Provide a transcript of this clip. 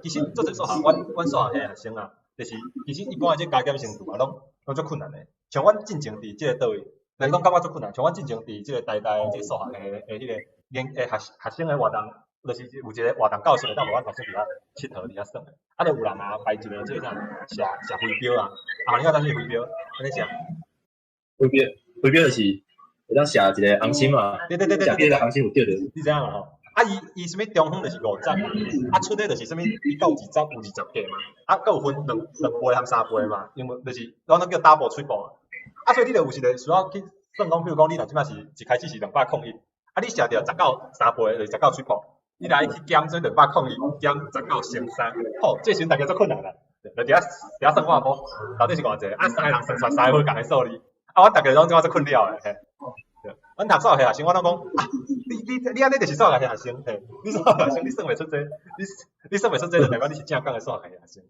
其實做濟數學，阮數學系學生啊，就是其實一般的這加減乘除啊，攏足困難的。像阮進前佇這個佗位，人攏感覺足困難。像阮進前佇這個台大這個數學系的彼個研的學生的活動，就是有一個活動教室會當予阮學生佇遐𨑨迌佇遐耍的。啊，就有人啊擺一個這個啥射射飛鏢啊，啊，你敢知啥物飛鏢？按呢射？飛鏢，飛鏢就是會當射一個紅心嘛，對對對對射幾個紅心有著著。你知影嘛吼？啊，伊啥物中分就是50，啊出的就是啥物1到20有20格嘛，啊，閣有分兩倍和三倍嘛，因為就是阮攏叫 double triple 啊，所以你就有時就需要去算講，比如講你若這擺是一開始是201，啊，你射著十到三倍就是十到 triple，你來去減做201減十九乘3，吼，這時陣大家足困難啦，就佇遐算我無，到底是偌濟？啊，三個人算出來三個共的數字，啊，阮逐家攏這足困擾的，嘿。阮讀數學系學生，我攏講啊，你按呢就是數學系學生，嘿，你數學學生你算袂出這個，你算袂出這個就代表你是正港的數學系學生。